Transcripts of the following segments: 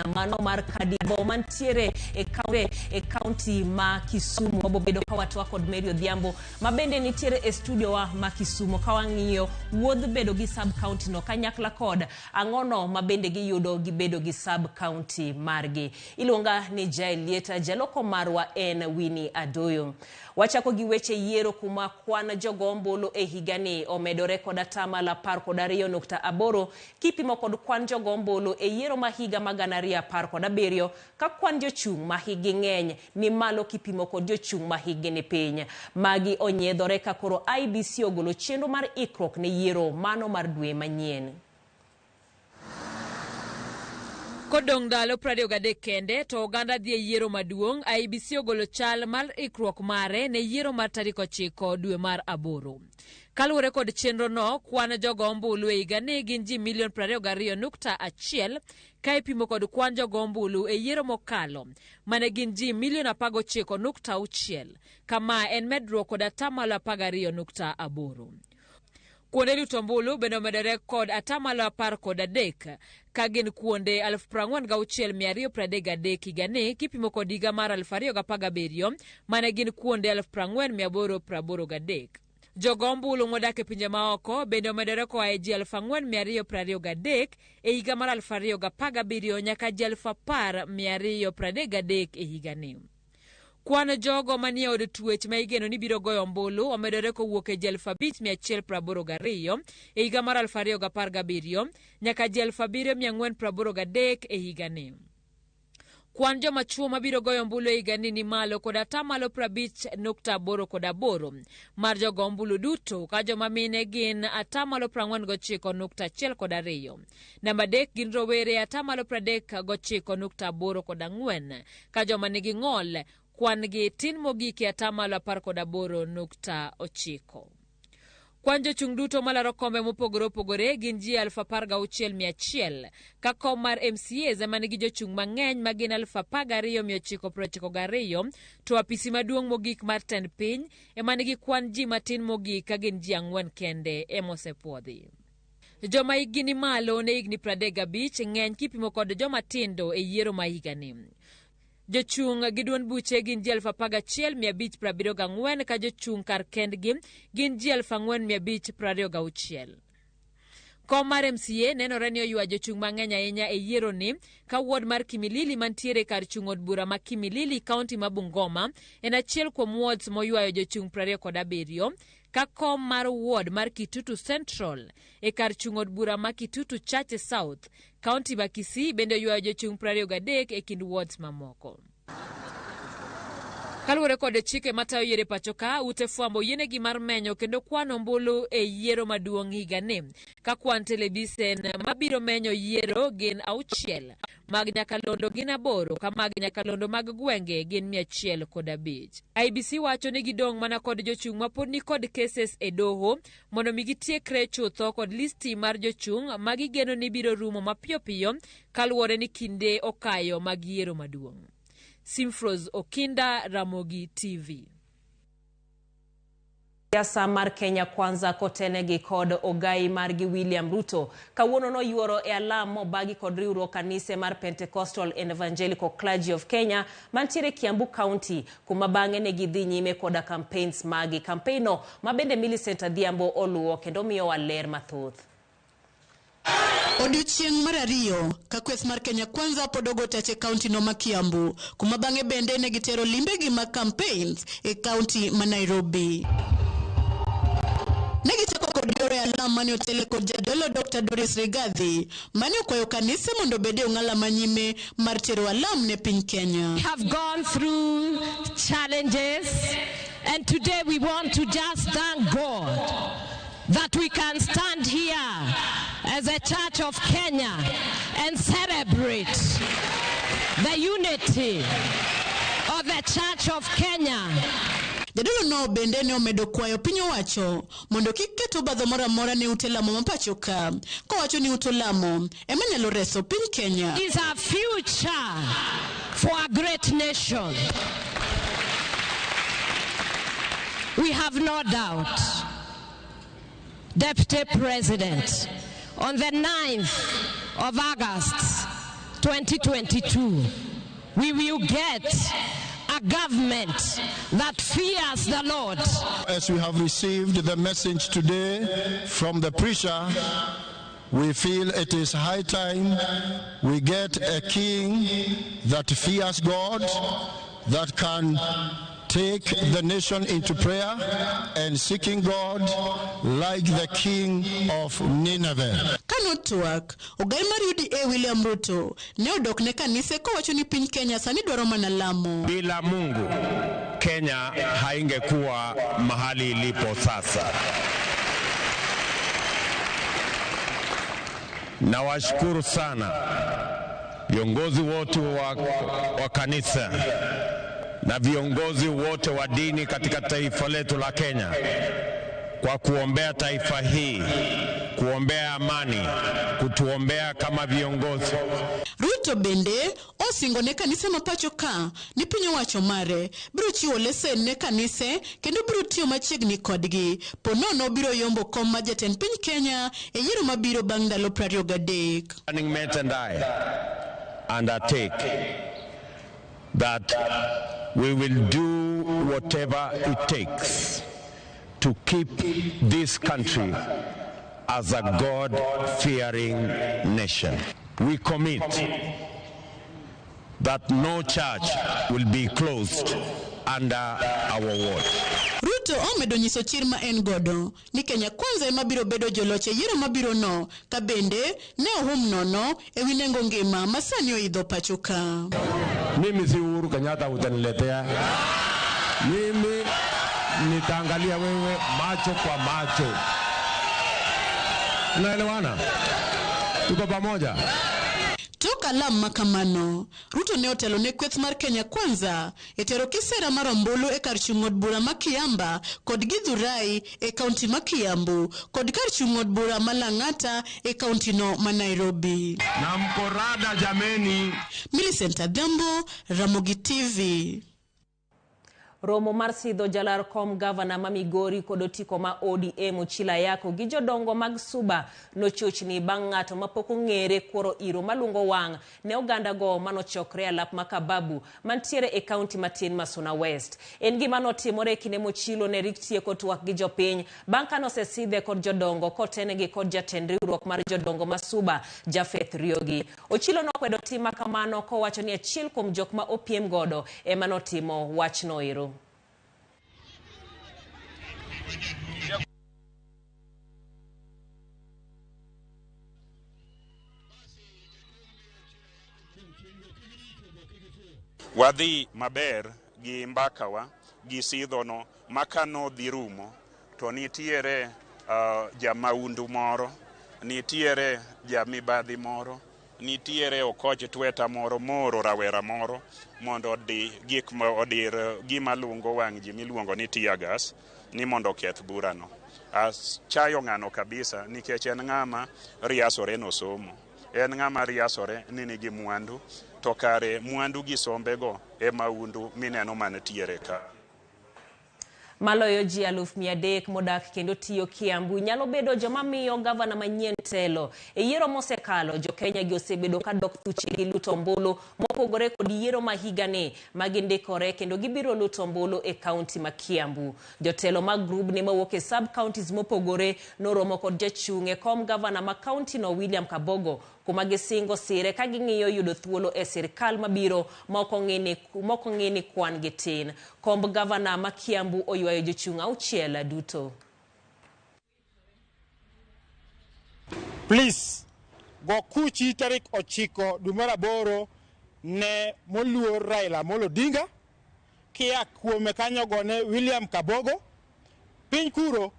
Mano mar Kadibo mantiere e kaunti ma Kisumu. Wabobedo ka watwa kod Mary Odhiambo ma bende nitiere e studio wa ma Kisumu ka wang'iyo wuodh bedo gi sub county no kanyakla kod ang'ono ma bende giyudo gibedo gi sub county margi. Iluonga ni Jael Lieta, jaloko marwa en Winnie Adoyo. Wachako gi weche yiero kuma kwan jogo ombulu e higani omedore kod atamalo 12.8 kipimo kod kwan jogo ombulu e yiero ma higa ma 2017 ka kwan jochung' ma hikgi ng'eny ni malo kipimo kod jochung' ma hikgi ni piny. Magi onyiedhore ka koro IEBC ogolo chenro mar ikruok ne yiero mano mar dwe manyien. Kodong' ndalo 23 kende to oganda dhi e yiero maduong', IEBC ogolo chal mar ikruok mare ne yiero mar tarik 9 dwe mar 8. Kaluwore kod chenro no, kwan jogo ombulu e higani gin ji milion 22.1 ka ipimo kod kwan jogo ombulu e yiero mokalo mane gin ji milion 19.6, kama en medruok kod atamalo 12.8. Kuonde luto ombulu bende omedore kod atamalo 13 ka gin kuonde 46,233 higani kipimo kod higa mar 2017 mane gin kuonde 40,883. Jogo ombulu modak e pinje maoko bende omedore koa e ji 4,223 e higa mar 2017 nyaka ji 10,233 e higani. Kwan jogo manie od twech ma igeno ni biro goyo ombulu omedore kowuok e ji 5,182 e higa mar 2017 nyaka ji 7,483 e higani. Kwan joma chuo mabiro goyo ombulu e higani ni malo kod atamalo 50.88 mar jogo ombulu duto, ka joma mine gin atamalo 49.12. Namba 3 gin rowere atamalo 39.84, ka joma nigi ng'ol kwan gi tin mogik e atamalo 18.9. Kwan jochung' duto malaro kombe mopogore opogore gin ji 16,100, ka kom mar MCAs ema nigi jochung' mang'eny ma gin 12,992, to apisi maduong' mogik mar tend piny ema nigi kwan ji matin mogik ka gin ji 4 kende ema osepuodhi. Joma hikgi ni malo ne higni 35 ng'eny kipimo kod joma tindo e yiero ma higani. Jochung' gi duond buche gin ji 11,574 ka jochung' kar kendgi gin ji 4,526. Kom mar MCA nenore ni oywa jochung' mang'eny ahinya e yiero ni, ka ward mar Kimilili mantiere kar chung' od bura ma Kimilili, kaunti ma Bungoma, en achiel kuom wards moywayo jochung' 27, ka kom mar ward mar Kitutu Central e kar chung' od bura ma Kitutu Chache South, kaunti ma Kisii bende oywayo jochung' 23 e kind wards mamoko. Kaluwore kod chike matayo yiero e pacho ka, ute fwambo oyienegi mar menyo kendo kwano ombulu e yiero maduong' higani, ka kwan telebisen mabiro menyo yiero gin 6, mag nyakalondo gin 8, ka mag nyakalondo mag gwenge gin 105. IEBC wacho ni gidong' mana kod jochung' mapod ni kod cases e doho mondo mi gitiekre chutho kod listi mar jochung' ma gigeno ni biro rumo mapiyo piyo kaluwore ni kinde okayo mag yiero maduong'. Simfros Okinda, Ramogi TV. Siasa mar Kenya Kwanza kotenegi kod ogai margi William Ruto kawuono noyuoro e alam mobagi kod riwruok kanise mar Pentecostal and Evangelical Clergy of Kenya mantiere Kiambu County, kuma bang'e ne gidhi nyime koda campaigns magi. Campaign no ma bende Millicent Adhiambo oluwo kendo miyowa ler mathoth. Odiochieng' mar ariyo ka kweth mar Kenya Kwanza pod ogo tach e kaunti no ma Kiambu, kuma bang'e bende ne gitero limbegi mag campaigns e kaunti ma Nairobi. Ne gichako kod yore alam mane otele kod jadolo Dr. Doris Rigathi, mane okwayo kanise mondo obed e ong'ala manyime mar tero alam ne piny Kenya. We have gone through challenges, and today we want to just thank God that we can stand here as a Church of Kenya and celebrate the unity of the Church of Kenya. Jadolo no bende ne omedo kwayo piny owacho mondo kik ket obadho moro amora ne ute lamo ma pacho ka, kowacho ni ute lamo ema nyalo reso piny Kenya. Is a future for a great nation. We have no doubt, Deputy President, on the 9th of August 2022, we will get a government that fears the Lord. As we have received the message today from the preacher, we feel it is high time we get a king that fears God, that can take the nation into prayer and seeking God like the king of Nineveh. Kanotwak, ogai mar UDA William Ruto ne odok ne kanise kowacho ni piny Kenya sani dwaro mana lamo. Bila Mungu Kenya haingekuwa mahali ilipo sasa. Nawashukuru sana viongozi wote wa kanisa na viongozi wote wa dini katika taifa letu la Kenya kwa kuombea taifa hii, kuombea amani, kutuombea kama viongozi. Ruto bende osingo ne kanise ma pacho ka ni piny owacho mare biro chiwo lesen ne kanise kendo biro tiyo machiegni kodgi po nono biro yombo kom mar jatend piny Kenya e yiero mabiro bang' ndalo 23. Running mate and I undertake that we will do whatever it takes to keep this country as a God-fearing nation. We commit that no church will be closed under our watch. Ruto omedo nyiso chir ma en godo ni Kenya Kwanza ema biro bedo joloch e yiero mabiro no ka bende ne ohum nono ewi nengo ngima ma sani oidho pacho ka. Mimi si Uhuru Kenyatta utaniletea. Mimi nitaangalia wewe macho kwa macho. Tunaelewana? Tuko pamoja? Tok alam ma kamano, Ruto ne otelo ne kweth mar Kenya Kwanza e tero kisera mar ombulu e kar chung' od bura ma Kiamba kod Githurai e kaunti ma Kiambu kod kar chung' od bura ma Lang'ata e kaunti no ma Nairobi. Na mko rada jameni. Millicent Adhiambo, Ramogi TV. Romo mar sidho jalar kom gavana ma Migori kod otiko ma ODM Ochilo Ayacko gi jodongo mag Suba nochochni bang' ng'ato mapok ong'ere kworo iro malungo wang' ne oganda go manochokre e alap ma Kababu mantiere e kaunti matin ma Suna West. En gima notimore e kinde mochilo ne rik tieko twak gi jopiny bang' kanosesidhe kod jodongo kotenegi kod jatend riwruok mar jodongo ma Suba Japheth Riogi. Ochilo nokwedo tim ma kamano kowacho ni achiel kuom jok ma opiem godo ema notimo wachno ero. Wadhi maber gi mbakawa gi sidhono ma kanodhi rumo to nitiere jamaundu moro, nitiere jamibadhi moro, nitiere okoch tweta moro moro rawera moro mondo odi gik ma odir gima lungo wang' ji miluongo ni tear gas ni mondo oketh burano. Achayo ng'ano kabisa nikech en ng'ama riasore nosomo. En ng'ama riasore ni nigi mwandu to kare mwandu gi sombego e maundu mineno mantiere ka. Maloyo ji 300,000 modak kendo tiyo Kiambu nyalo bedo joma miyo gavana manyien telo. E yiero mosekalo, jo-Kenya gi osebedo ka dok thuchegi luto ombulu mopogore kod yiero ma higani ma gindikore kendo gibiro luto ombulu e kaunti ma Kiambu. Jotelo mag grubni mawuok e sub-counties mopogore noromo kod jachung' e kom gavana ma kaunti no William Kabogo kuma gisingo sire ka ging'iyo yudo thuolo e sirikal mabiro ma ok ong'i ni kwan gi tin. Komb gavana ma Kiambu oywayo jochung' 6 duto. Please, go kuchi tarik 9 dwe mar 8 ne moluor Raila Amolo Odinga, kia kuome kanyo gone William Kabogo. Piny kuro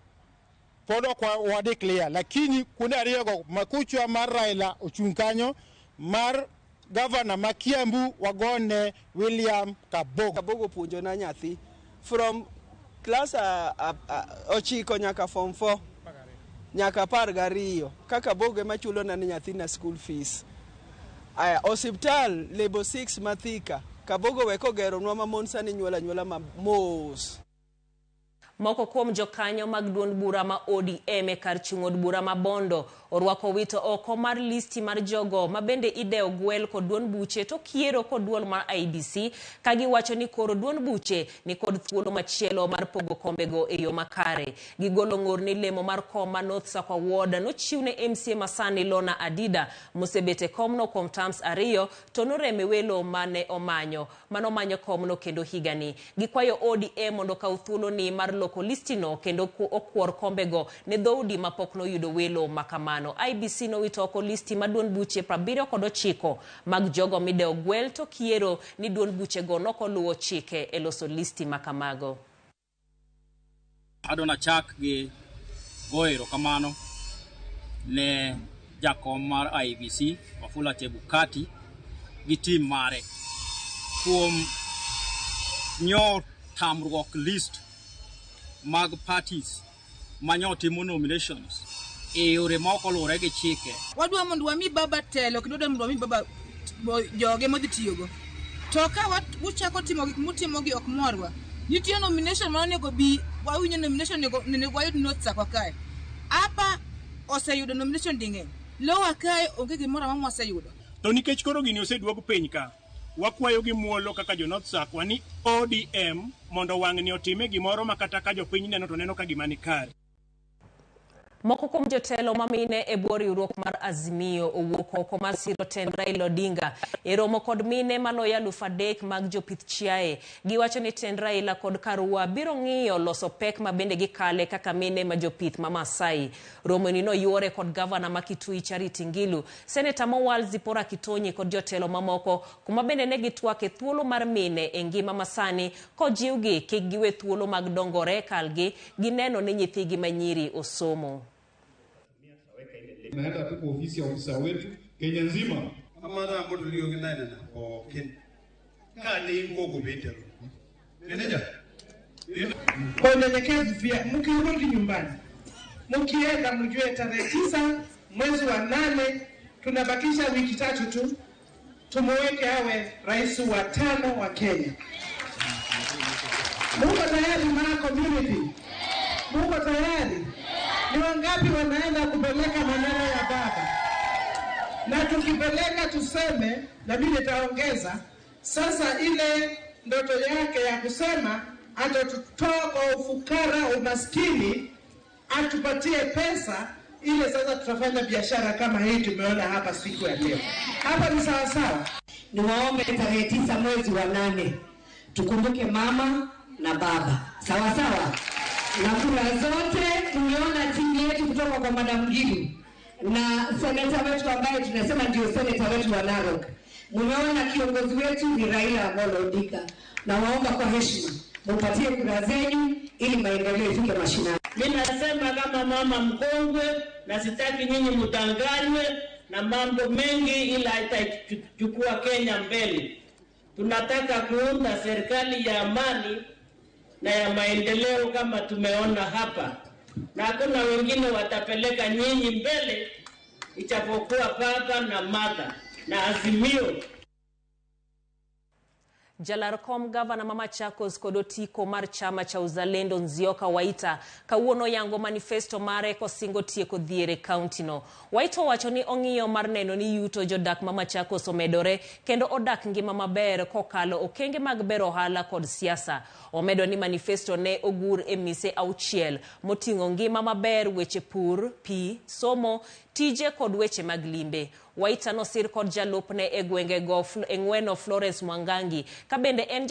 pod ok wadeclare, lakini kuonde ariyogo makuchwa mar Raila ochung' kanyo, mar gavana ma Kiambu wagone William Kabogo. Kabogo puonjona nyathi from class 9 nyaka form 4 nyaka 12 kaka Kabogo ema chulona ne nyathina school fees. Aya, osiptal lebo 6 Mathika Kabogo weko geronwa ma mon sani nyuola nyuola ma mos. Moko kuom jokanyo mag duond bura ma ODM e kar chung' od bura ma Bondo orwako wito oko mar listi mar jogo ma bende idewo gwel kod duond buche to kiero kod duol mar IEBC ka giwacho ni koro duond buche ni kod thuolo machielo mar pogo kombego e yo makare. Gigolo ng'ur ni lemo mar kom ma North Sakwa Ward nochiw ne MCA masani Lorna Adida mosebet e komno kuom terms 2 to noreme welo mane omanyo manomanyo komno kendo higani. Gikwayo ODM mondo okaw thuoloni mar loko listino kendo okuor kombego ne dhoudi mapok noyudo welo makamano. IEBC nowito oko listi ma duond buche 79 mag jogo midewo gwel to kiero ni duond buchego nokoluwo chike e loso listi makamago. Adwa nachak gi goyo erokamano ne jakom mar IEBC Wafula Chebukati gi tim mare kuom nyo tamruok list mag parties manyo timo nominations e yore ma ok oluwore gi chike. Wadwa mondo wami baba telo kendo wadwa mondo wami baba joge modhi tiyogo. To ka uchako timo gik mutimogi ok morwa. Nitie nomination ma onego bi, wawinjo nomination onego wayud North Sakwa kae. Apa oseyudo nomination ding'eny. Lower kae onge gimoro amora mwaseyudo. To nikech koro gini oseduog piny ka, wakwayo gi muolo kaka jo North Sakwa ni ODM mondo wang'ni otime gimoro ma kata ka jopiny neno to neno ka gima ni kare. Moko kuom jotelo mamine e bwo riwruok mar Azimio owuok oko mar siro tend Raila Odinga e romo kod mine maloyo 3,000 mag jopith chiaye. Giwacho ni tend Raila kod Karua biro ng'iyo loso pek ma bende gikale kaka mine ma jopith ma Masai. Romoni noyuore kod gavana ma Kitui Charity Ngilu, seneta mowal Zipporah Kitonyi kod jotelo mamoko kuma bende ne gitwak e thuolo mar mine e ngima masani kojiwgi kik giwe thuolo mag dongore kalgi gineno ni nyithigi manyiri osomo. Naenda tu kwa ofisi ya ofisa wetu Kenya nzima. Kwa unyenyekevu pia, mkirudi nyumbani, mkienda mjue tarehe 9 mwezi wa 8, tunabakisha wiki 3 tu, tumuweke awe rais wa 5 wa Kenya. Muko tayari ma community? Muko tayari? Ni wangapi wanaenda kupeleka maneno ya baba? Na tukipeleka tuseme, na mimi nitaongeza sasa ile ndoto yake ya kusema atatutoa kwa ufukara umaskini, atupatie pesa ile, sasa tutafanya biashara kama hii tumeona hapa siku ya leo. Hapa ni sawa sawa. Niwaombe tarehe 9 mwezi wa 8 tukumbuke mama na baba. Sawa sawa. Na kura zote tumeona timu yetu kutoka kwa Madam Gilu na seneta wetu ambaye tunasema ndio seneta wetu wa Narok. Mumeona kiongozi wetu ni Raila Amolo Odinga. Na waomba kwa heshima mupatie kura zenu ili maendeleo ifike mashinani. Mimi nasema kama mama mkongwe, na sitaki nyinyi mtanganywe na mambo mengi, ila itachukua Kenya mbele. Tunataka kuunda serikali ya amani na ya maendeleo kama tumeona hapa. Na hakuna wengine watapeleka nyinyi mbele ijapokuwa baba na mother na Azimio. Jalarkom gavana ma Machakos kod otiko mar chama cha Uzalendo Nzioka Waita kawuono yango manifesto mare kosingo tieko dhier e kaunti no. Waita owacho ni ong'iyo mar neno ni yuto jodak ma Machakos omedore kendo odak ngima maber kokalo okenge mag bero ohala kod siasa. Omedo ni manifesto ne ogur e mise 6 moting'o ngima maber, weche pur, pi, somo, tije kod weche mag limbe. Waita nosir kod jalupne e gwenge go e ng'weno Florence Mwangangi, ka bende en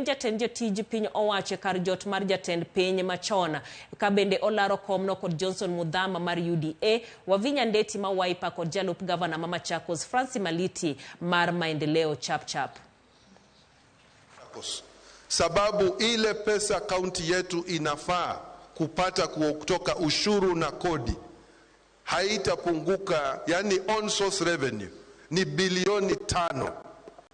jatend jotij piny owacho kar jot mar jatend piny machon, ka bende olaro komno kod Johnson Mudhama mar UDA, Wavinya Ndeti ma Wiper kod jalup gavana ma Machakos Francis Maliti mar Maendeleo Chapchap. Sababu ile pesa kaunti yetu inafaa kupata kutoka ushuru na kodi haitapunguka, yani on source revenue ni bilioni 5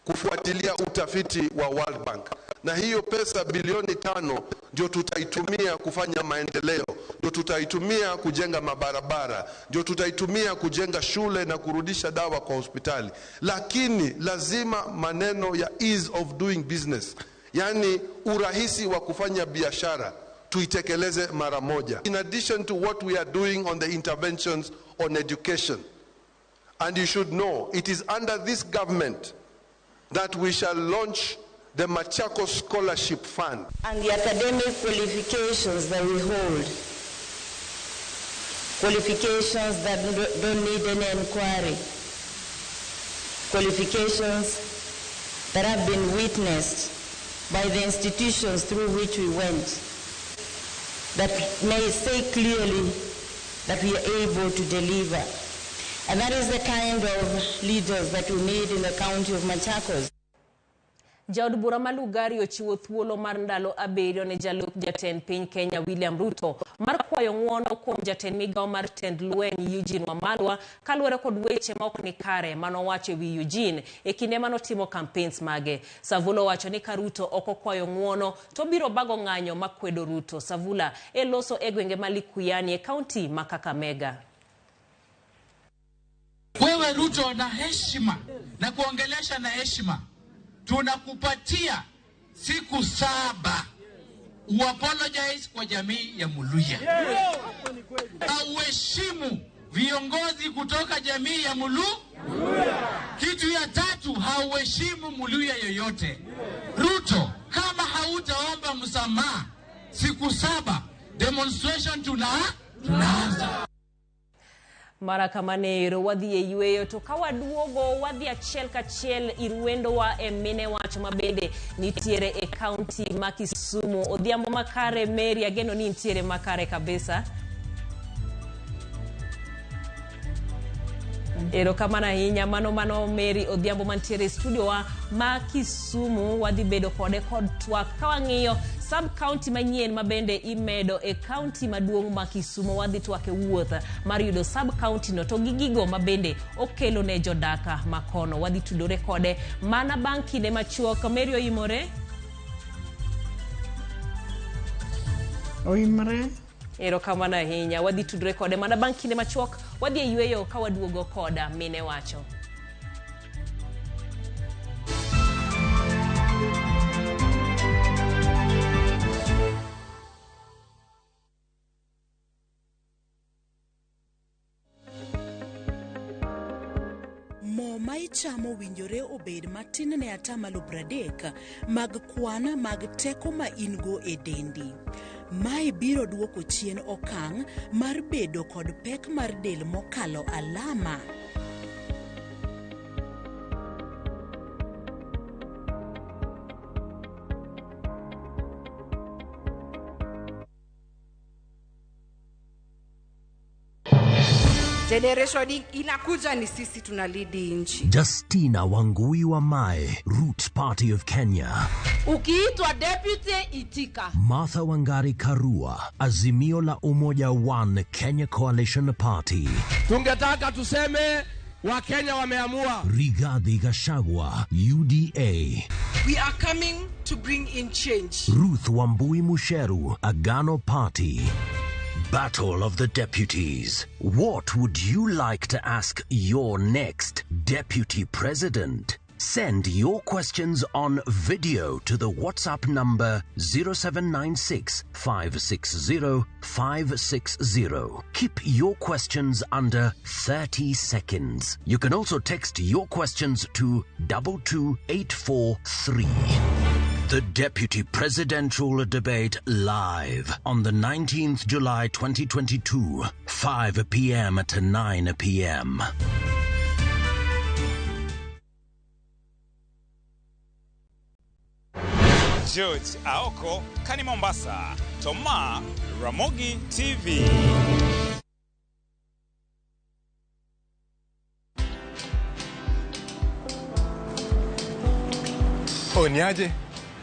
kufuatilia utafiti wa World Bank. Na hiyo pesa bilioni 5 ndio tutaitumia kufanya maendeleo, ndio tutaitumia kujenga mabarabara, ndio tutaitumia kujenga shule na kurudisha dawa kwa hospitali. Lakini lazima maneno ya ease of doing business, yani urahisi wa kufanya biashara, tuitekeleze mara moja. In addition to what we are doing on the interventions on education, and you should know it is under this government that we shall launch the Machakos Scholarship Fund. And the academic qualifications that we hold, qualifications that don't need any inquiry, qualifications that have been witnessed by the institutions through which we went, that may say clearly that we are able to deliver. And that is the kind of leaders that we need in the county of Machakos. Jaod bura ma Lugari ochiwo thuolo mar ndalo 7 ne jalup jatend piny Kenya William Ruto mar kwayo ng'uono kuom jatend migawo mar tend lweny Eugene Wamalwa kaluwore kod weche ma ok ni kare manowacho ewi Eugene e kinde manotimo campaigns mage. Savula owacho ni ka Ruto ok okwayo ng'uono to biro bago ng'anyo makwedo Ruto. Savula e loso e gwenge ma Likuyani e kaunti ma Kakamega. Wewe Ruto na heshima na kuongelesha na heshima, tunakupatia siku 7 uapologize kwa jamii ya Muluya. Auheshimu viongozi kutoka jamii ya Muluya. Kitu ya tatu, hauheshimu Muluya yoyote. Ruto, kama hautaomba msamaha siku 7, demonstration tunaanza. Mara kamanero wadhi e yweyo to ka waduogo wadhi achiel kachiel ir wendowa e mine wach mabende nitiere e kaunti ma Kisumu. Odhiambo makare Mary, ageno ni nitiere makare kabisa. Erokamano ahinya. Mano Mary Odhiambo mantiere e studio wa ma Kisumu. Wadhi bedo kode kod twak ka wang'iyo sub county manyien mabende imedo e county maduong' ma Kisumu. Wadhi twak e wuoth mar yudo sub county no to gi gigo mabende okelo ne jodaka makono. Wadhi tudore kode mana bang' kinde machuok. Mary oimore? Oimore. Erokamano ahinya. Wadhi tudore kode mana bang' kinde machuok. Wadhi e yweyo ka waduogo koda mine wacho. Mo ma ichamo owinjore obed matin ne 30% mag kwan mag teko ma in-go e dendi. Mae biro duoko chien okang' mar bedo kod pek mar del mokalo alama. Generation inakuja ni sisi tunalidi nchi. Justina Wangui Wamae, Roots Party of Kenya. Ukiitwa deputy itika. Martha Wangari Karua, Azimio la Umoja One Kenya Coalition Party. Tungetaka tuseme Wakenya wameamua. Rigathi Gachagua, UDA. We are coming to bring in change. Ruth Wambui Musheru, Agano Party. Battle of the Deputies. What would you like to ask your next deputy president? Send your questions on video to the WhatsApp number 0796 560 560. Keep your questions under 30 seconds. You can also text your questions to 22843. The Deputy Presidential Debate live on the 19th July 2022, 5 p.m. to 9 p.m. George Aoko, Kani Mombasa, Toma, Ramogi TV. Oh, niaje?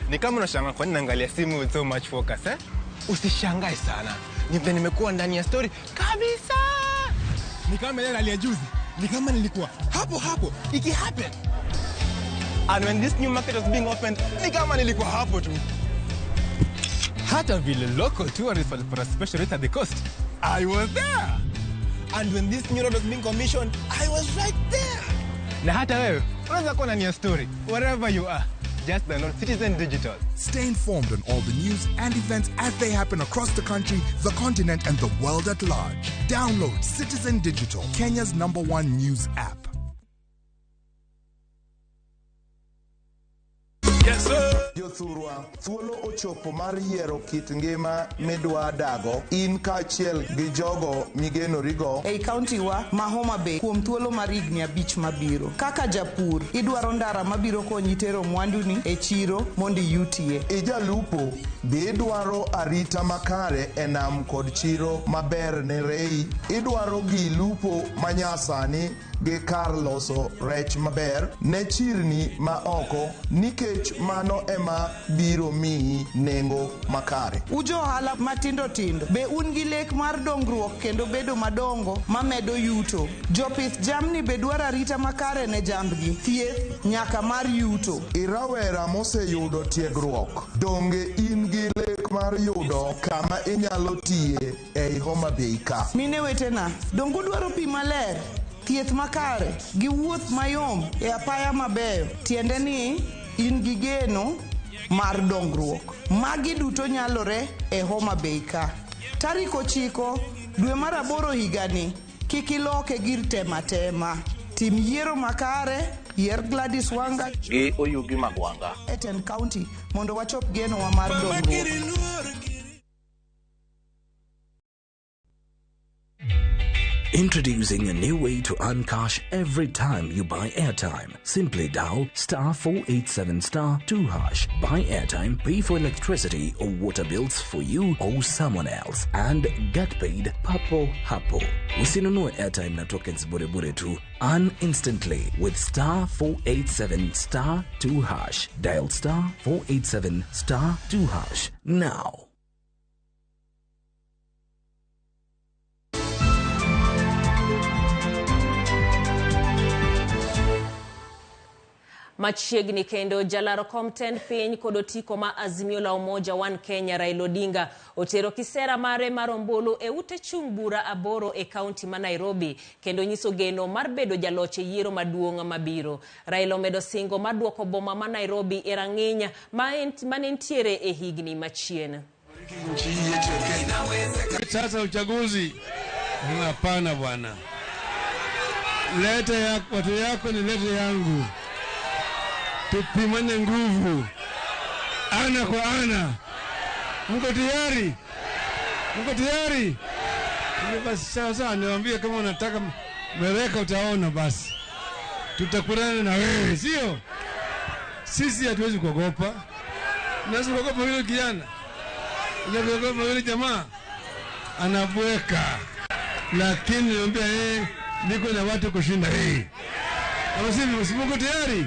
Ni kama unashangaa kwa nini naangalia simu with so much focus, eh? Usishangae sana. Ni vile nimekuwa ndani ya story kabisa. Ni kama ile rally ya juzi. Ni kama nilikuwa hapo hapo iki happen. And when this new market was being opened, ni kama nilikuwa hapo tu. Hata vile local tourists walipata a special rate at the coast, I was there. And when this new road was being commissioned, I was right there. Na hata wewe unaweza kuwa ndani ya story wherever you are. Just download Citizen Digital. Stay informed on all the news and events as they happen across the country, the continent, and the world at large. Download Citizen Digital, Kenya's number one news app. Jothurwa, thuolo ochopo mar yiero kit ngima midwa dago in kaachiel gi jogo migenorigo. Ei kaunti wa ma Homa Bay kuom thuolo mar higni 5 mabiro. Kaka japur, idwaro ndara mabiro konyi tero mwanduni e chiro mondo iyutie. Ijalupo, be idwaro arita makare e nam kod chiro maber ne rei? Idwaro gi lupo manyasani gi kar loso rech maber ne chirni ma oko nikech mano ema biro miyi nengo makare. Ujo ohala matindo tindo, be un gi lek mar dongruok kendo bedo madongo mamedo yuto? Jopith jamni be dwaro arita makare ne jambgi, thieth nyaka mar yuto. Irawera moseyudo tiegruok, donge in gi lek mar yudo kama inyalo tiye ei Homa Bay ka? Mine wetena, donge udwaro pi maler, thieth makare gi wuoth mayom e apaya mabeyo? Tiende ni in gi geno mar dongruok. Magi duto nyalore e Homa Bay ka. Tarik 9 dwe mar 8 higani, kik iloke gir tema tema. Tim yiero makare, yier Gladys Wanga gi Oyugi Magwanga e tend county mondo wachop genowa mar dongruok. Introducing a new way to earn cash every time you buy airtime. Simply dial star 487 star 2 hash. Buy airtime, pay for electricity or water bills for you or someone else, and get paid papo hapo. Usinunue airtime na tokens bure bure tu. Earn instantly with star 487 star 2 hash. Dial star 487 star 2 hash now. Machiegni kendo jalaro kom tend piny kod otiko ma Azimio la Umoja One Kenya Raila Odinga otero kisera mare mar ombulu e ute chung' bura 8 e kaunti ma Nairobi kendo nyiso geno mar bedo jaloch e yiero maduong' mabiro. Raila omedo singo mar duoko boma ma Nairobi e rang'iny mane nitiere e higni machien. Sasa uchaguzi hapana bwana, lete ya watu yako ni lete yangu, tupimane nguvu ana kwa ana. Mko tayari? Mko tayari? Basi sawa, niwaambie kama unataka mereka utaona, basi tutakurana na wewe, sio? Sisi hatuwezi kuogopa. Unaweza kuogopa yule kijana, unaweza kuogopa yule jamaa anabweka, lakini niwaambia yeye niko na watu kushinda yeye. Kama sivyo, mko tayari?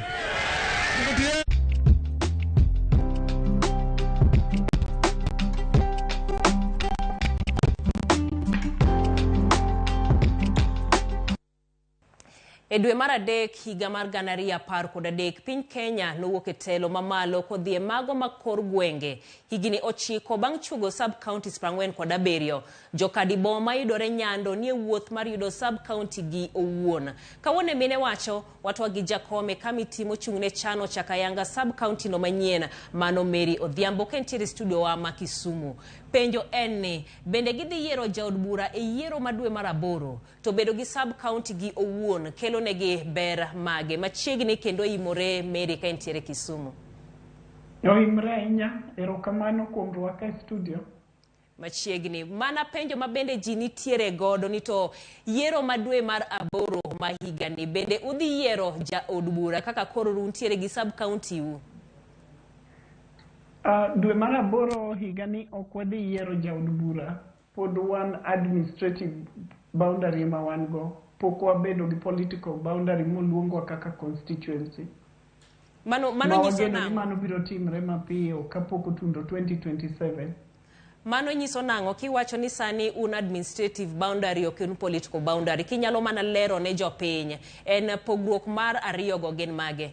E dwe mar 3 higa mar 2013 piny Kenya nowuok e telo mamalo kodhi e mago mag kor gwenge. Higni 9 bang' chugo sub-counties 47, jokadi boma yudore Nyando nie wuoth mar yudo sub-county gi owuon. Kawuono mine wacho watwa gi jakome kamiti mochung' ne chano chakayanga sub-county no manyien mano Mary Odhiambo kentiere studio wa ma Kisumu. Penjo en ni bende gidhi yiero jaod bura e yiero ma dwe mar 8 to bedo gi sub-county gi owuon kelo negi ber mage? Machiegni kendo imore Mary ka entiere Kisumu. Oimre ahinya, erokamano kuom rwaka e studio. Machiegni mana penjo ma bende ji nitiere godo ni to yiero ma dwe mar 8 ma higani bende udhi yiero jaod bura kaka koro untiere gi sub-county u? Dwe mar 8 higani ok wadhi yiero jaod bura, pod wan administrative boundary ma wan go, pok wabedo gi political boundary moluongwa kaka constituency. Mano nyiso nang'o? Mano biro timre mapiyo kapok otundo 2027. Mano nyiso nang'o kiwacho ni sani un administrative boundary ok un political boundary? Kinyalo mana lero ne jopiny en pogruok mar ariyogo gin mage?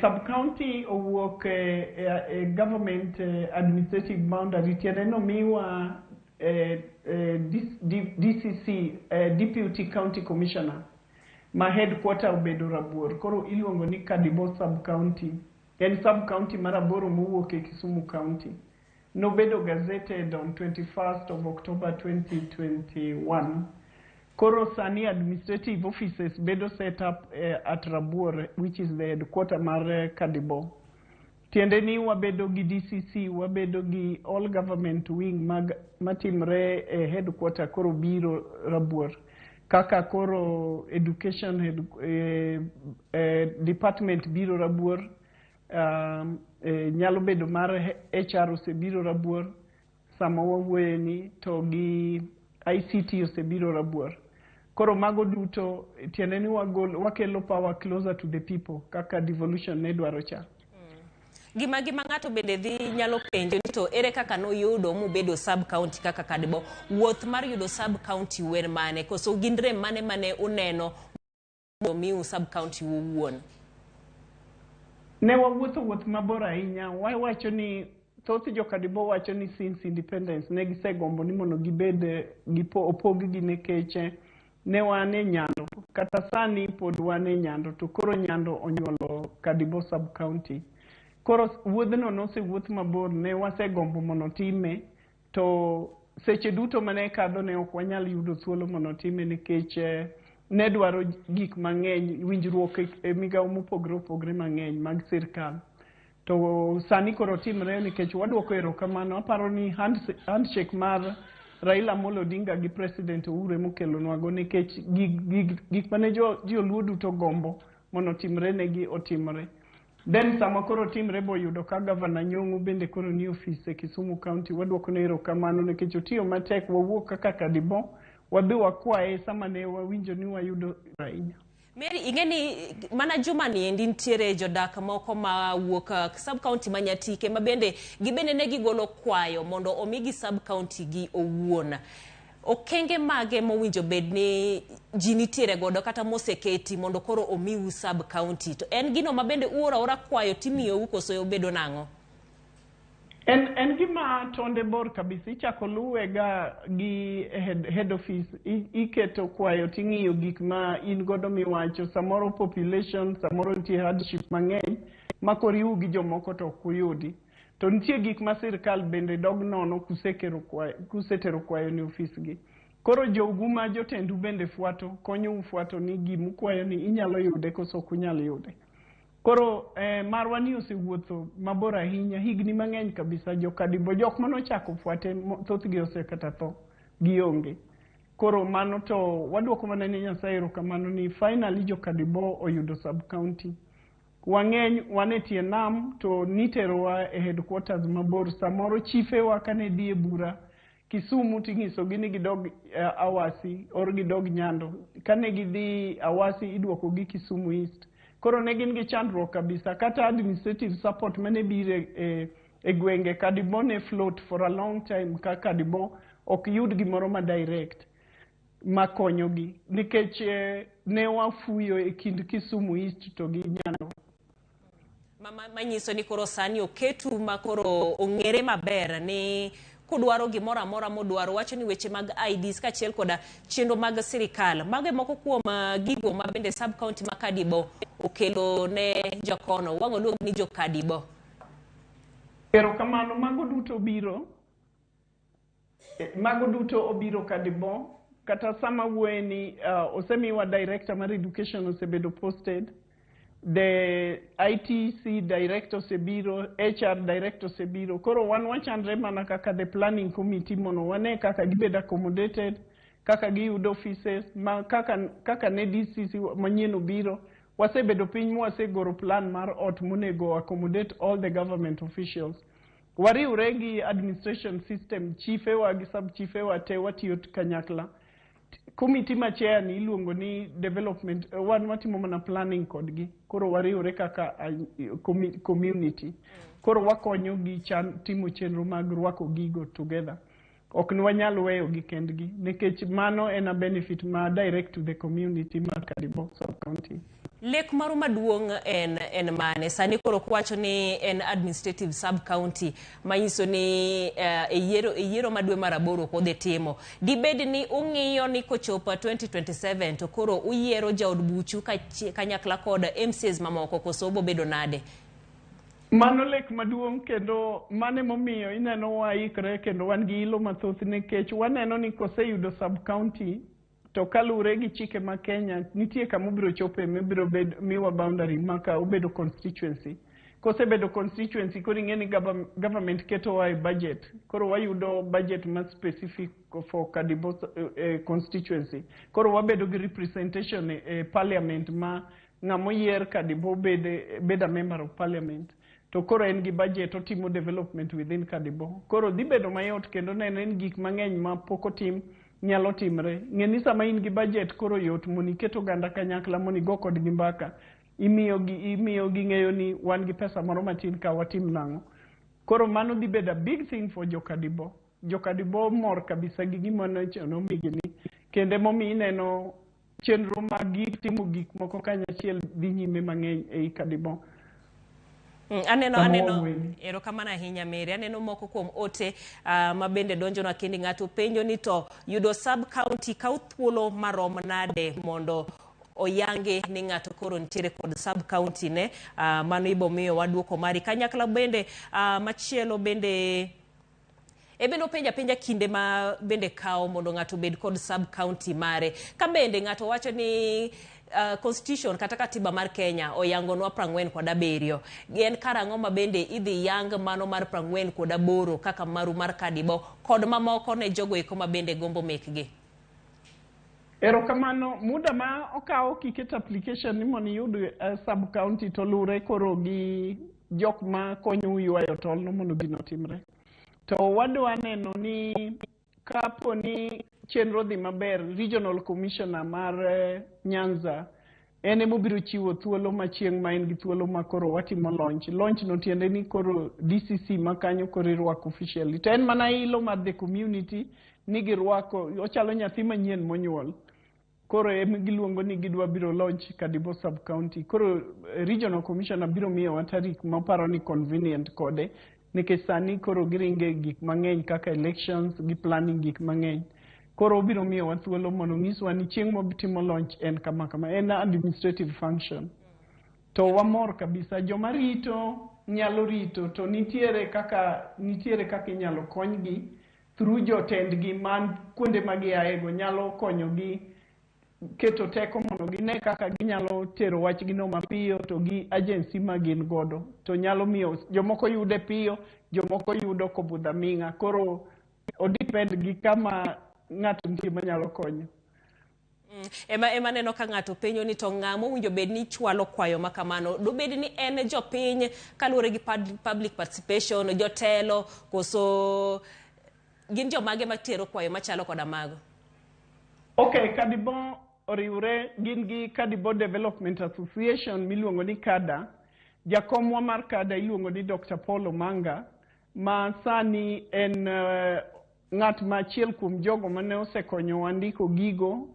Sub-county owuok government administrative boundary, tiende nomiwa DCC, Deputy County Commissioner, ma headquarter obedo Rabuor, koro iluongo ni Kadibo sub-county. En sub county mar aboro mowuok e Kisumu County. Nobedo gazetted on 21st of October 2021. Koro sani administrative offices bedo set up at Rabuor, which is the headquarter mar Kadibo. Tiende ni wabedo gi DCC, wabedo gi all government wing mag matimre e headquarter koro biro Rabuor. Kaka koro education head, department biro Rabuor, nyalo bedo mar HR osebiro Rabuor sama wawuoye ni to gi ICT osebiro Rabuor. Koro mago duto tiende ni wagol, wakelo power closer to the people kaka devolution ne dwaro cha. Gima ng'ato bende dhi nyalo penjo ni to ere kaka noyudo mubedo sub county kaka Kadibo? Wuoth mar yudo sub county wer mane? Koso gin rem mane mane uneno mondo miu sub county owuon? Ne wawuotho wuoth mabor ahinya. Wawacho ni thoth jo-Kadibo wacho ni since independence ne gisegombo ni mondo gibed opog-gi nikech ne wan e Nyando. Kata sani pod wan e Nyando to koro Nyando onyuolo Kadibo sub county. Koro wuodhno nosewuoth mabor, ne wasegombo mondo time to seche duto mane kadho ne ok wanyal yudo thuolo mondo time nikech ne dwaro gik mang'eny, winjruok e migawo mopogore opogore mang'eny mag sirkal. To sani koro timre nikech wadwoko erokamano. Aparo ni handshake mar Raila Amolo Odinga gi President Uhuru emokelonwago nikech gik mane joluo duto gombo mondo otimre negi otimre. Then sama koro timre boyudo ka Gavana Nyong'o bende koro ni ofis e Kisumu County, wadwoko ne erokamano nikech otiyo matek. Wawuok kaka Kadibo, wadhi wakwaye sama ne wawinjo ni wayudo ahinya. Mary, ing'e ni mana juma ni endi nitiere jodak moko ma wuok sub county ma Nyatike ma bende gibende ne gigolo kwayo mondo omigi sub county gi owuon. Okenge mage mowinjo bed ni ji nitiere godo kata moseketi mondo koro omiu sub county? To en gino ma bende uoro aora kwayo timiyou koso obedo nang'o? En gima tonde bor kabisa. Ichako luwe ga gi head office. Iketo kwayo ting'iyo gik ma in godo miwacho. Samoro population, samoro nitie hardship mang'eny ma koriwu gi jomoko to ok uyudi. To nitie gik ma sirkal bende dog nono kusetero kwayo ne ofis gi. Koro jogu ma jotendu bende fwato, konyou fwato ni gimukwayo ni inyalo yude koso ok unyal yude. Koro marwa ni osewuotho mabor ahinya, higni mang'eny kabisa. Jo-Kadibo jok manochako fwate thothgi osekata tho, gionge. Koro mano to waduoko mana ne Nyasaye erokamano ni finally jo-Kadibo oyudo sub county. Wang'eny wan e tie nam to niterowa e headquarters mabor. Samoro chifewa kane dhi e bura Kisumu ting'isogi ni gidog Awasi or gidog Nyando. Kane gidhi Awasi iduokogi Kisumu East. Koro ne gin gi chandruok kabisa. Kata administrative support mane biro e gwenge Kadibo ne float for a long time ka Kadibo ok yud gimoro ma direct makonyogi nikech ne wafuyo e kind Kisumu East to gi Nyando. Manyiso ni koro sani oketu ma koro ong'ere maber ni kudwaro gimoro amora modwaro, wacho ni weche mag IDs kaachiel koda chenro mag sirikal. Mago e moko kuom gigo ma bende sub county ma Kadibo okelo ne jokono. Wang' oluong ni jo Kadibo. Erokamano, mago duto biro. Mago duto obiro Kadibo. Kata sama wuoye ni osemiwa director mar education osebedo posted. The ITC director osebiro, HR director osebiro. Koro wan wachandre mana kaka the planning committee mondo wane kaka gibedo accommodated, kaka giyudo offices, ma kaka ne DCC manyien obiro. Wasebedo piny mwasegoro plan mar ot monego accommodate all the government officials. Wariwre gi administration system, chifewa gi sub chifewa te watiyo kanyakla. Committee ma chair ni iluongo ni development, wan watimo mana planning kodgi. Koro wariwre kaka community. Koro wakonyo gi timo chenro mag rwako gigo together. Ok ne wanyal weyo gi kendgi nikech mano en a benefit ma direct to the community mar Kadibo sub county. Lek maru maduong' en mane? Sani koro kwacho ni en administrative sub county manyiso ni e yiero ma dwe mar aboro ok odhi timo. Dibed ni ung'iyo ni kochopo 2027 to koro uyiero jaod buchu kanyakla kod MCAs mamoko koso obo bedo nade? Mano lek maduong' kendo mano emomiyo ineno waikre kendo wan gi ilo mathoth, nikech waneno ni koseyudo sub county to kaluwore gi chike ma Kenya nitie kama obiro chope mibiro bed miwa boundary maka obedo constituency. Kosebedo constituency, koro ing'e ni government ketowa e budget, koro wayudo budget ma specific for Kadibo constituency. Koro wabedo gi representation e parliament ma ng'amoyier Kadibo bed a member of parliament, to koro en gi budget, otimo development within Kadibo. Koro dhi bedo mayot kendo neno en gik mang'eny ma pok otim nyalo timre. Ng'e ni sama in gi budget, koro yot mondo iket oganda kanyakla, mondo igo kodgi mbaka, imiyo ging'eyo ni wan gi pesa moro matin ka, watim nang'o. Koro mano dhi bedo a big thing for Jokadibo. Jokadibo mor kabisa gi gima nomigi ni, kendo emomiyo ineno chenro mag timo gik moko kanyachiel dhi nyime mang'eny ei Kadibo. Aneno Sama aneno wawuoyeni. Erokamano ahinya, Mary. Aneno moko kuom ote ma bende donjonwa kendi. Ng'ato penjo ni to yudo sub county kaw thuolo marom nade mondo oyangi ni ng'ato koro nitiere kod sub county ne? Mano ibo miyo waduoko mari kanyakla bende. Machielo bende e bende openjo apenja kinde ma bende kawo mondo ng'ato obed kod sub county mare. Ka bende ng'ato wacho ni constitution kata katiba mar Kenya oyangonwa 47, en karang'o ma bende idhi yang mano mar 48 kaka maru mar Kadibo kod mamoko ne jogo eko ma bende gombo mekgi? Erokamano. Muda ma okawo kiketo application ni mondo iyud sub county to luwre koro gi jok ma konyou ywayo tolno mondo gino otimre. To wadwa neno ni kapo ni chenro dhi maber, regional commissioner mar Nyanza en emobiro chiwo thuolo ma chieng' ma en gi thuolo ma koro watimo launch. Launch no tiende ni koro DCC ma kanyo koro irwako officially. To en mana ilo mar the community ni girwako, ochalo nyathi manyien monyuol. Koro em giluongo ni gidwa biro launch Kadibo sub county. Koro regional commissioner biro miyowa tarik maparo ni convenient kode, nikech sani koro giringe gik mang'eny kaka elections gi planning gik mang'eny. Koro obiro miyowa thuolo mondo onyiswa ni chieng' mobitimo launch en kama kama. En administrative function. To wamor kabisa. Joma rito nyalo rito, to nitiere kaka inyalo konygi through jotendgi man kuonde ma giaego nyalo konyogi keto teko mondo gine kaka ginyalo tero wachgino mapiyo, to gi agency ma gin godo to nyalo miyo jomoko yude piyo, jomoko yudo kobudho aming'a. Koro odepend gi kama ng'ato nitie manyalo konyo. Ema neno ka ng'ato penjo ni to ng'a mowinjo bed ni chwalo kwayo ma kamano? Dobed ni en jopiny kaluwore gi public participation, jotelo, koso gin jomage matero kwayo machalo koda mago? Ok, Kadibo oriwre gin gi Kadibo Development Association miluongo ni KADA. Jakomwa mar KADA iluongo ni Dr. Paul Omanga, ma sani en ng'at ma achiel kuom jogo mane osekonyowa ndiko gigo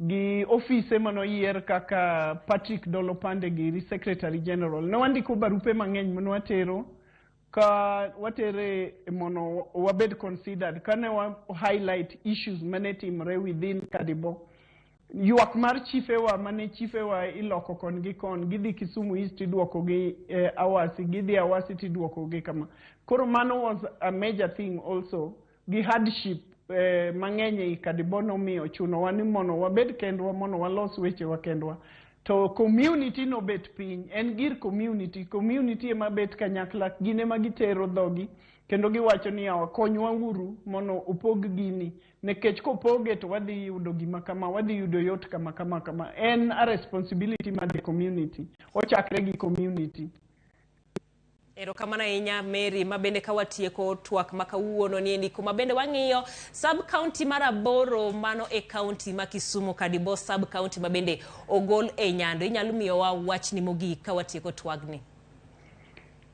gi ofise manoyier kaka Patrick Dolo Pande giri Secretary General. Ne wandiko barupe mang'eny mane watero ka watere mondo wabed considered kane wa highlight issues mane timre within Kadibo. Ywak mar chifewa mane chifewa iloko kon gi kon, gidhi Kisumu East iduoko gi Awasi, gidhi Awasi tiduoko gi kama. Koro mano was a major thing also gi hardship mang'eny ei Kadibo nomiyo chunowa ni mondo wabed kendwa, mondo walos wechewa kendwa. To community nobet piny, en gir community, community ema bet kanyakla, gin ema gitero dhogi kendo giwacho ni yawa, konywa uru mondo opog gini, nikech kopoge to wadhi yudo gima kama, wadhi yudo yot kama kama kama. En a responsibility mar the community, ochakre gi community. Erokamano ahinya, Mary. Ma bende ka watieko twak ma kawuono ni endi kuma bende wang'iyo sub county mar 8, mano e county ma Kisumu, Kadibo sub county ma bende ogol e Nyando. Inyalo miyowa wachni mogik ka watieko twagni?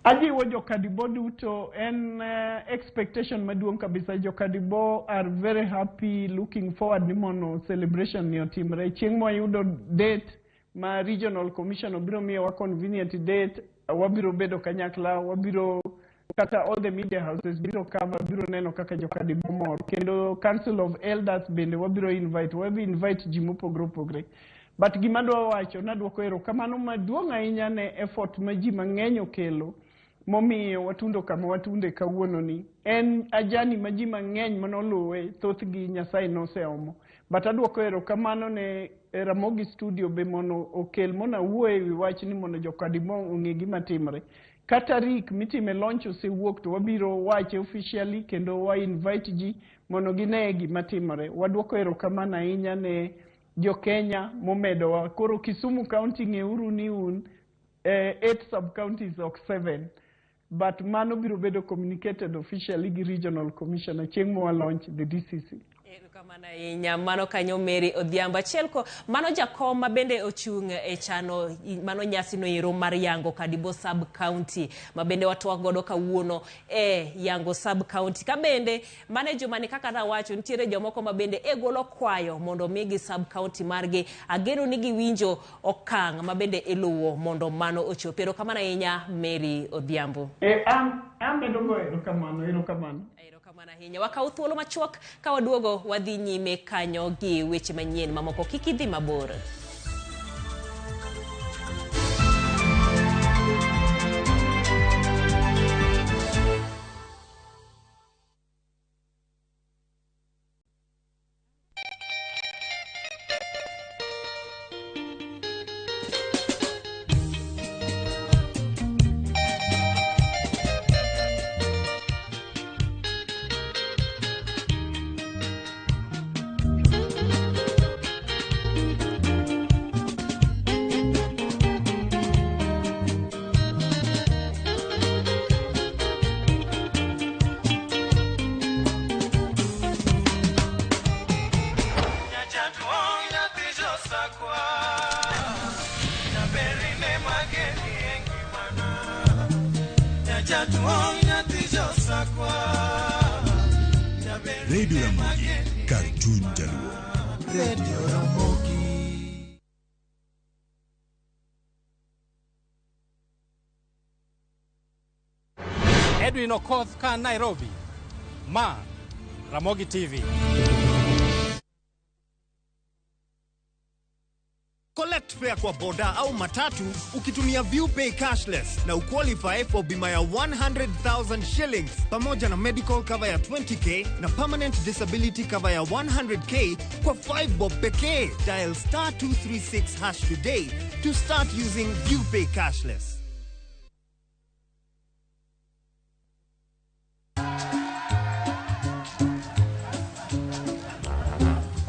Ajiwo jokadibo duto, en expectation maduong' kabisa. Jokadibo are very happy, looking forward ni mondo celebration ni otimre. Chieng' mwayudo date ma regional commission obiro miyowa convenient date, wabiro bedo kanyakla, wabiro kata all the media houses biro cover, biro neno kaka jokadibo mor. Kendo council of elders bende wabiro invite, wabiro invite ji mopogore opogore. But gima adwa wacho, nadwoko erokamano maduong' ahinya ne effort ma ji mang'eny okelo. Momiyo watundo kama watunde kawuono ni. En ajani ma ji mang'eny manoluwe, thothgi Nyasaye noseomo. But adwoko erokamano ne Ramogi Studio be mondo okel mondo awuo ewi wachni mondo jo-Kadibong ong'e gima timre. Ka tarik mitime launch osewuok to wabiro wache officially kendo wa invite ji mondo gine gima timore. Wadwoko erokamano ahinya ne jo-Kenya momedowa. Koro Kisumu County ng'euru ni un 8 sub-counties ok 7. But mano biro bedo communicated officially gi regional commissioner chieng' ma wa launch the DCC. Erokamano ahinya. Mano kanyo Mary Odhiambo. Achiel ko mano jakom ma bende ochung' e chano mano nyasi no ero mar yango Kadibo sub county ma bende watwak godo kawuono e yango sub county. Ka bende mane juma ni kaka nawacho nitiere jomoko ma bende e golo kwayo mondo migi sub county margi. Ageno ni giwinjo okang' ma bende iluwo mondo mano ochopi. Erokamano ahinya Mary Odhiambo. An bedo go erokamano, erokamano. Erokamano ahinya. Wakaw thuolo machuok ka waduogo wadhi nyime kanyo gi weche manyien mamoko. Kik idhi mabor. Radio Ramogi, Cartoon Jaluo. Radio Ramogi. Edwin Okoth ka Nairobi. Ma Ramogi TV. Collect fare kwa boda au matatu ukitumia ViewPay cashless na uqualify for bima ya 100,000 shillings pamoja na medical cover ya 20k na permanent disability cover ya 100k kwa 5 bob pekee. Dial star 236 hash today to start using ViewPay cashless.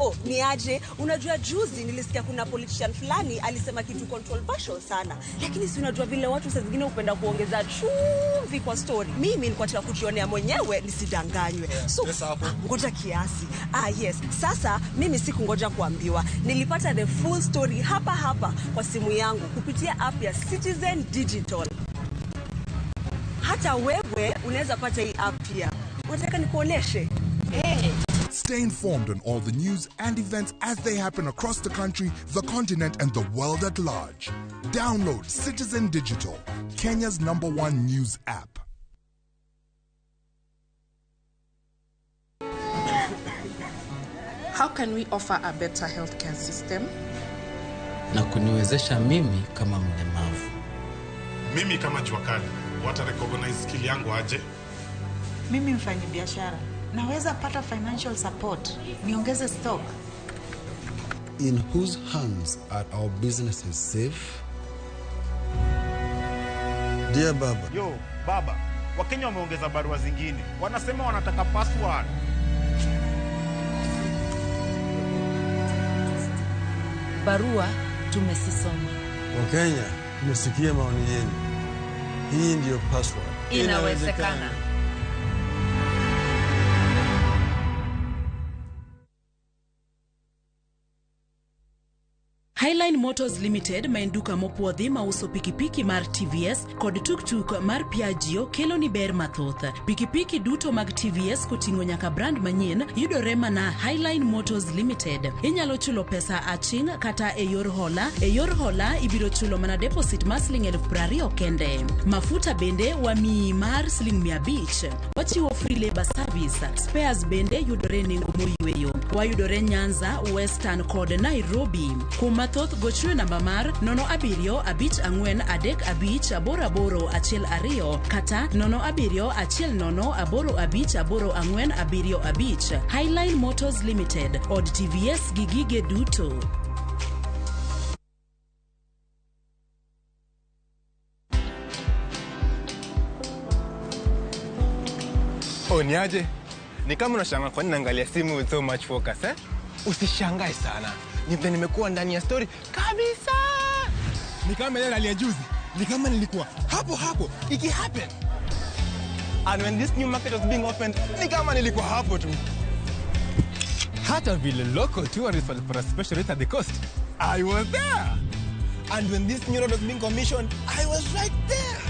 Oh, ni aje? Unajua juzi nilisikia kuna politician fulani alisema kitu controversial sana. Lakini si unajua vile watu saa zingine hupenda kuongeza chumvi kwa story. Mimi nilikuwa nataka kujionea mwenyewe nisidanganywe. So, ngoja kiasi. Yes. Sasa mimi sikungoja kuambiwa. Nilipata the full story hapa hapa kwa simu yangu kupitia app ya Citizen Digital. Hata wewe unaweza pata hii app pia. Unataka nikuoneshe? Hey. Stay informed on all the news and events as they happen across the country, the continent, and the world at large. Download Citizen Digital, Kenya's #1 news app. How can we offer a better healthcare system? Na kuniwezesha mimi kama mlemavu. Mimi kama jua kali, wata recognize skill yangu aje? Mimi mfanyabiashara. Naweza pata financial support, niongeze stock. In whose hands are our businesses safe? Dear Baba. Yo, Baba, Wakenya wameongeza barua zingine. Wanasema wanataka password. Barua tumesisoma. Wakenya, tumesikia maoni yenu. Hii ndiyo password. Inawezekana. Highline Motors Limited ma en duka mopuodhi mauso pikipiki mar TVS kod tuktuk mar Piaggio kelo ni ber mathoth. Pikipiki duto mag TVS koting'o nyaka brand manyien yudore mana Highline Motors Limited. Inyalo chulo pesa aching' kata e yor hola. E yor hola ibiro chulo mana deposit mar siling 20,000 kende. Mafuta bende wamiyi mar siling 500. Wachiwo free labor service. Spares bende yudore nengo moyweyo. Wayudore Nyanza, Western kod Nairobi. Kuma mathoth gochne namba mar 07 54 35 88 12 kata 07 10 85 84 75. Highline Motors Limited, od TVS gi gige duto. Oh, niaje? Ni kama unashangaa kwa nini naangalia simu with so much focus, eh? Usishangae sana. Ni vile nimekuwa ndani ya story kabisa. Ni kama ile hali ya juzi. Ni kama nilikuwa hapo hapo iki happen. And when this new market was being opened, ni kama nilikuwa hapo tu. Hata vile local tourists walipata special rate at the coast, I was there. And when this new road was being commissioned, I was right there.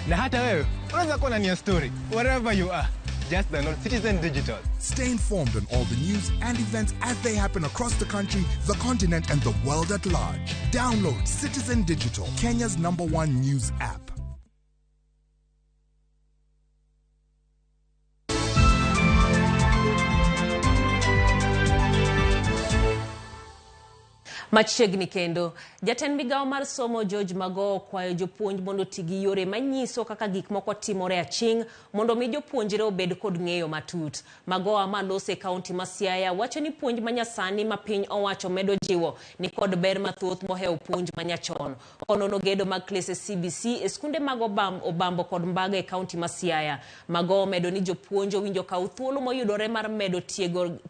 Na hata wewe unaweza kuwa ndani ya story wherever you are. Just download Citizen Digital. Stay informed on all the news and events as they happen across the country, the continent, and the world at large. Download Citizen Digital, Kenya's #1 news app. Machiegni kendo, jatend migawo mar somo George Magoha okwayo jopuonj mondo oti gi yore manyiso kaka gik moko timore aching' mondo mi jopuonjre obed kod ng'eyo matut. Magoha maloso e kaunti ma Siaya wacho ni puonj manyasani ma piny owacho medo jiwo ni kod ber mathoth mohewo puonj manyachon. Onono gedo mag klese CBC e skunde mag Obambo kod Mbaga e kaunti ma Siaya. Magoha omedo ni jopuonj owinjo kaw thuolo moyudore mar medo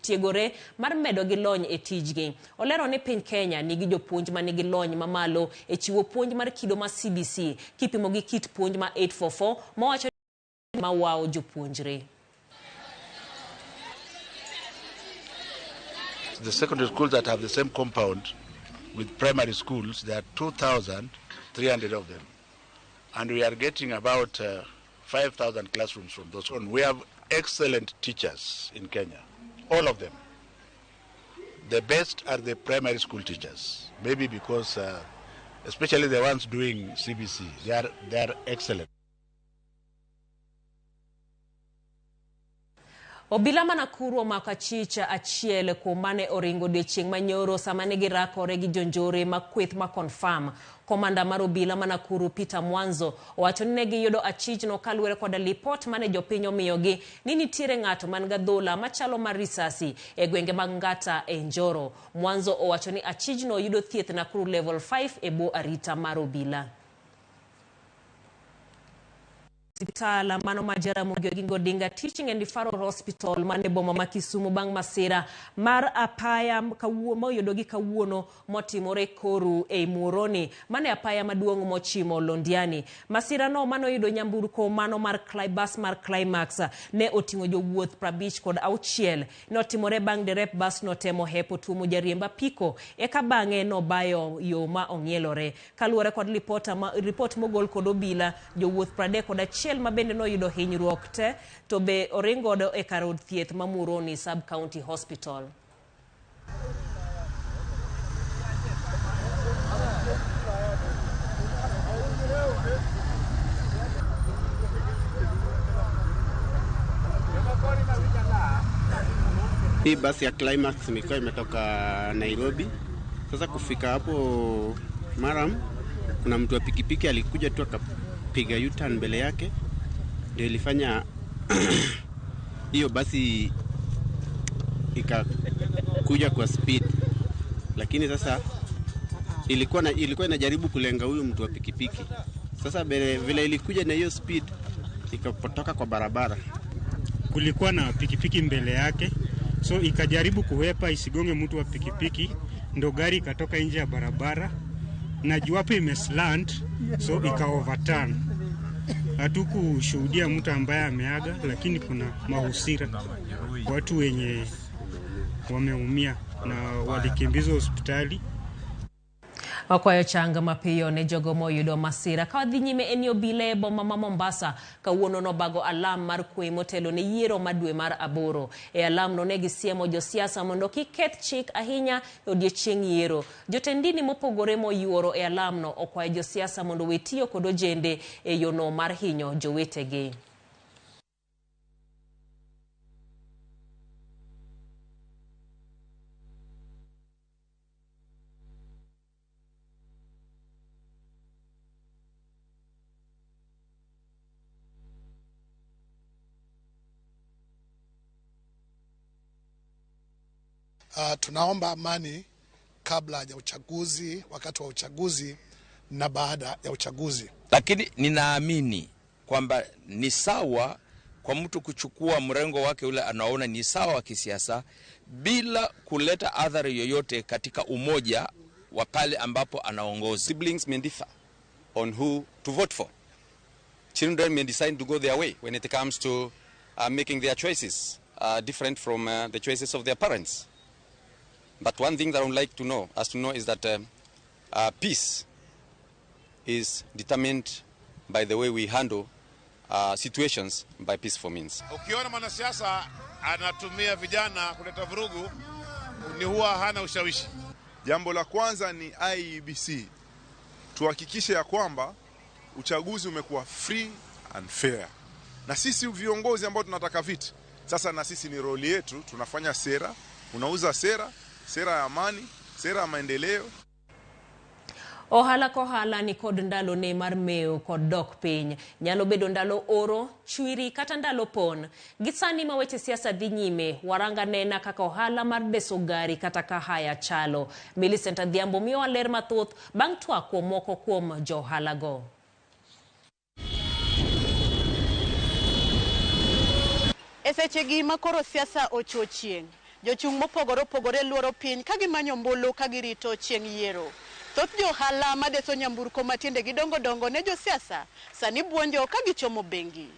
tiegore mar medo gi lony e tijgi. Olero ni piny Kenya nigi jopuonj manigi lony mamalo e chiwo puonj mar kido ma CBC kipimo gi kit puonj ma 844 mowacho ma wawo jopuonjre. The secondary schools that have the same compound with primary schools, there are 2,300 of them. And we are getting about 5,000 classrooms from those. We have excellent teachers in Kenya, all of them. The best are the primary school teachers, maybe because, especially the ones doing CBC, they are excellent. Obila ma Nakuru omako achich achiel kuom mane oringo odiechieng' manyoro sama ne girakore gi jonjore ma kweth ma Confirm. Komanda mar obila ma Nakuru Peter Mwanzo owacho ni ne giyudo achichno kaluwore koda lipot mane jopiny omiyogi ni nitiere ng'ato man gadhola machalo mar risasi e gwenge mag Ngata e Njoro. Mwanzo owacho ni achichno yudo thieth Nakuru level 5 e bwo arita mar obila. Osiptal mano ma Jaramogi Oginga Odinga Teaching and Referral Hospital mane boma ma Kisumu bang' masira mar apaya moyudogi kawuono motimore Koru ei Muhoroni mane apaya maduong' mochimo Londiani. Masira no manoyudo nyamburko mano mar bus mar Climax ne oting'o jowuoth 56. Notimore bang' derep bus notemo hepo tuomo jariemb apiko eka bang'e nobayo yo ma ong'ielore. Kaluwore kod ripot mogol kod obila, jowuoth 31 ma bende noyudo hinyruok te to be oring godo e kar od thieth ma Muhoroni Sub County Hospital. Hii basi ya Climax imekuwa imetoka Nairobi. Sasa kufika hapo Maram, kuna mtu wa pikipiki alikuja tu akapiga U-turn mbele yake, ndio ilifanya hiyo basi ikakuja kwa speed. Lakini sasa ilikuwa inajaribu kulenga huyu mtu wa pikipiki. Sasa vile ilikuja na hiyo speed ikapotoka kwa barabara. Kulikuwa na pikipiki mbele yake, so ikajaribu kuhepa isigonge mtu wa pikipiki, ndo gari ikatoka nje ya barabara na juu hapo imeslant, so ika overturn. Hatukushuhudia mtu ambaye ameaga, lakini kuna mahusira, watu wenye wameumia na walikimbizwa hospitali. Wakwayo chang mapiyo ne jogo moyudo masira. Ka wadhi nyime en obila e boma ma Mombasa kawuono nobago alam mar kwe motelo ne yiero ma dwe mar 8. E alam no ne gisiemo josiasa mondo kik keth chik ahinya e odiechieng' yiero. Jotend dini mopogore moyuoro e alam no okwayo josiasa mondo we tiyo kod ojende e yono mar hinyo jowetegi. Tunaomba amani kabla ya uchaguzi, wakati wa uchaguzi na baada ya uchaguzi. Lakini ninaamini kwamba ni sawa kwa mtu kuchukua mrengo wake ule anaona ni sawa wa kisiasa bila kuleta athari yoyote katika umoja wa pale ambapo anaongoza. Siblings may differ on who to vote for. Children may decide to go their way when it comes to making their choices different from the choices of their parents. But one thing that I would like to know, us to know, is that peace is determined by the way we handle situations by peaceful means. Ukiona mwanasiasa anatumia vijana kuleta vurugu, ni huwa hana ushawishi. Jambo la kwanza ni IEBC. Tuhakikishe ya kwamba uchaguzi umekuwa free and fair. Na sisi viongozi ambao tunataka viti, sasa na sisi ni roli yetu, tunafanya sera, unauza sera, sera ya amani, sera ya maendeleo. Ohala kohala ni kod ndalo ne mar mewo kod dok piny. Nyalo bedo ndalo oro, chwiri kata ndalo pon. Gi sani ma weche siasa dhi nyime, waranga nena kaka ohala mar deso gari kata kahaya chalo. Millicent Adhiambo miyowa ler mathoth bang' twak kuom moko kuom johala go. E sechegi ma koro siasa ochuo chieng', jochung' mopogore opogore luoro piny ka gimanyo ombulu ka girito chieng' yiero. Thoth jo ohala madeso nyamburko matiendegi dongo dongo ne josiasa sani buonjo ka gichomo bengi.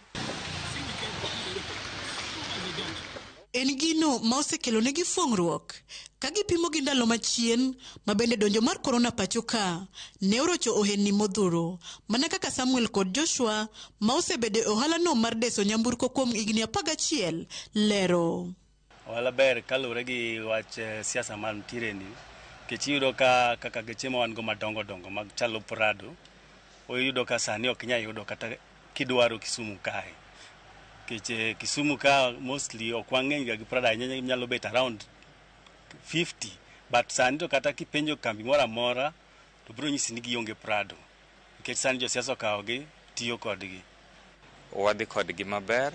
En gino ma osekelo negi fuong'ruok ka gipimo gi ndalo machien ma bende donjo mar korona pacho ka ne orocho ohelni modhuro, mana kaka Samuel kod Joshua ma osebedo e ohala no mar deso nyamburko kuom higni 11 lero. Ohala ber kaluwore gi wach siasa mantiere ni, nikech iyudo ka kaka geche ma wan go madongo dongo mag chalo Prado, iyudo ka sani ok inyal yudo kata kidwaro Kisumu kae. Nikech Kisumu ka mostly ok wang'eny ga gi Prado ahinya, nyalo bet around 50, but sani to kata kipenjo kambi moro amora to biro nyisi ni gionge Prado, nikech sani josiasa okawogi tiyo kodgi. Wadhi kodgi maber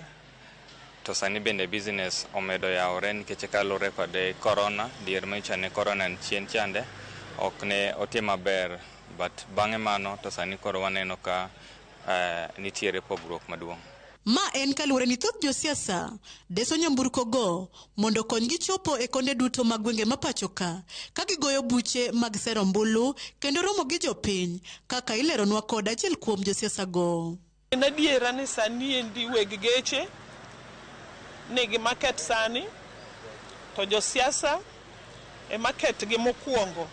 to sani bende business omedo yawore nikech kaluwore kod corona, dier manyocha ne corona ni chien chande ok ne otim maber, but bang'e mano to sani koro waneno ka nitiere pogruok maduong'. Ma en kaluwore ni thoth josiasa deso nyamburko go mondo okonygi chopo e konde duto mag gwenge ma pacho ka ka gigoyo buche mag sero ombulu kendo romo gi jopiny kaka ileronwa kod achiel kuom josiasa go. En adiera ni sani endi weg geche nigi market sani, to josiasa e market gi mokwongo.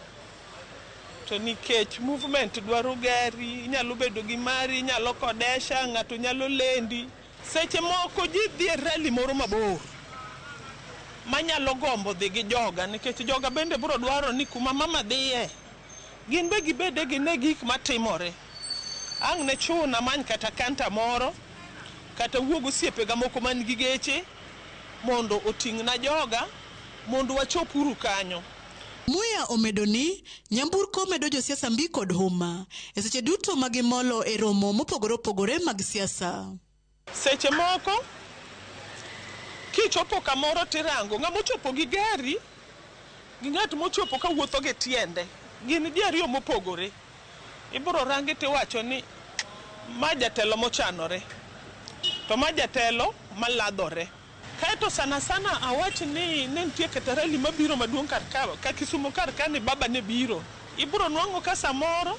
To nikech movement dwaro gari, inyalo bedo gi mari, inyalo kodesha, ng'ato nyalo lendi. Seche moko ji dhi e rally moro mabor manyalo gombo dhi gi joga, nikech joga bende biro dwaro ni kuma mama dhiye, gin be gibede gine gik matimore. Ang' ne chuna many kata kanta moro, kata wuog osiepega moko man gi geche mondo oting'na joga mondo wachop uru kanyo. Muya omedo ni nyamburko medo josiasa mbi kod huma e seche duto ma gimolo e romo mopogore opogore mag siasa. Seche moko kichopo kamoro tirango ng'ama ochopo gi gari gi ng'at mochopo kawuotho gi tiende gin ji ariyo mopogore. Ibiro rangi tiwacho ni ma jatelo mochanore to ma jatelo maladhore. Kaeto sana sana awach ni ne nitie kata rally mabiro maduong' kar ka Kisumu kar ka ni baba ne biro. Ibiro nwang'o ka samoro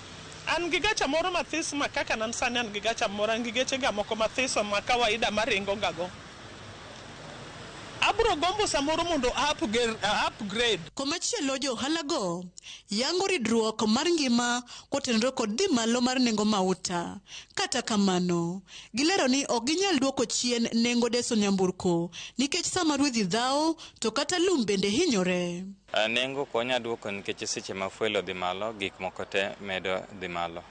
an gi gacha moro mathis ma kaka nan sani an gi gacha moro, an gi geche ga moko mathiso ma kawaida maringo ga go. Abro gombo samoro mondo upgrade. Komachielo jo ohala go yango ridruok mar ngima kotenore kod dhi malo mar nengo mauta. Kata kamano, gilero ni ok ginyal duoko chien nengo deso nyamburko nikech sama rwedhi dhawo to kata lum bende hinyore. Nengo ok wanyal duoko nikech seche ma fuel odhi malo, gik moko te medo dhi malo.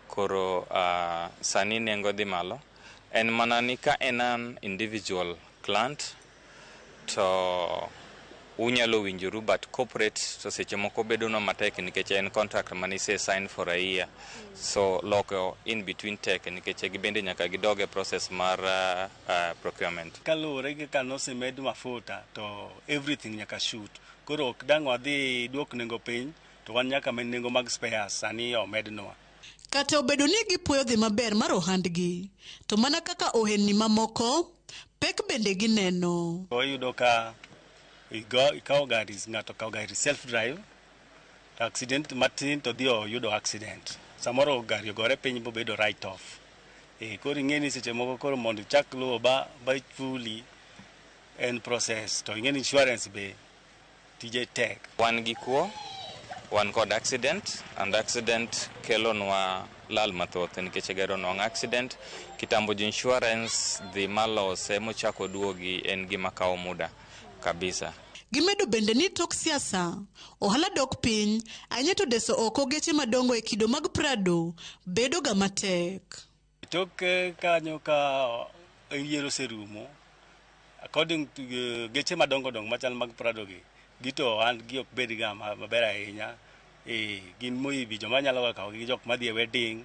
Koro sani nengo dhi malo. En mana ni ka en an individual client to unyalo winjoru, but corporate to seche moko bedo no matek nikech en contract manise sign for a year, so loko in between tek nikech gibende nyaka gidog e process mar procurement. Kaluwore gi kaka nosemed mafuta to everything nyaka shoot. Koro ok dang' wadhi duok nengo piny to wan nyaka med nengo mag spares sani omednwa. Kata obedo ni gipuoyo dhi maber mar ohandgi, to mana kaka ohelni mamoko, pek bende gineno. Iyudo ka ikawo gari, ng'ato okawo gari self drive, to accident matin to dhi oyudo accident. Samoro gari ogore piny bobedo write off. Koro ing'e ni seche moko koro mondo ichak luwo ba chuli en process, to ing'e ni insurance be tije tek. Wan gi kuo, wan kod accident, and accident kelonwa lal mathoth nikech gari onwang'o accident, kitambo jo insurance dhi malose mochako duogi en gima kawo muda kabisa. Gimedo bende ni tok siasa, ohala dok piny, ahinya to deso oko geche madongo e kido mag Prado bedo ga matek. Tok kanyo ka yiero oserumo, according to geche madongo dongo machal mag Prado gi, gito ohandgi ok bed ga maber ahinya. Gin maybe joma nyalo ga kawo gi jok madhi e wedding,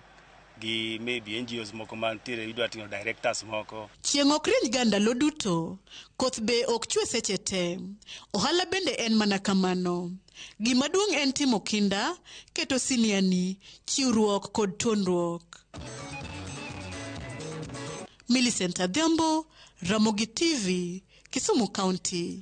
gi maybe NGOs moko mantiere idwa ting'o directors moko. Chieng' ok rieny ga ndalo duto, koth be ok chwe seche te. Ohala bende en mana kamano. Gima duong' en timo kinda, keto siniani, chiwruok kod tuonruok. Millicent Adhiambo, Ramogi TV, Kisumu County.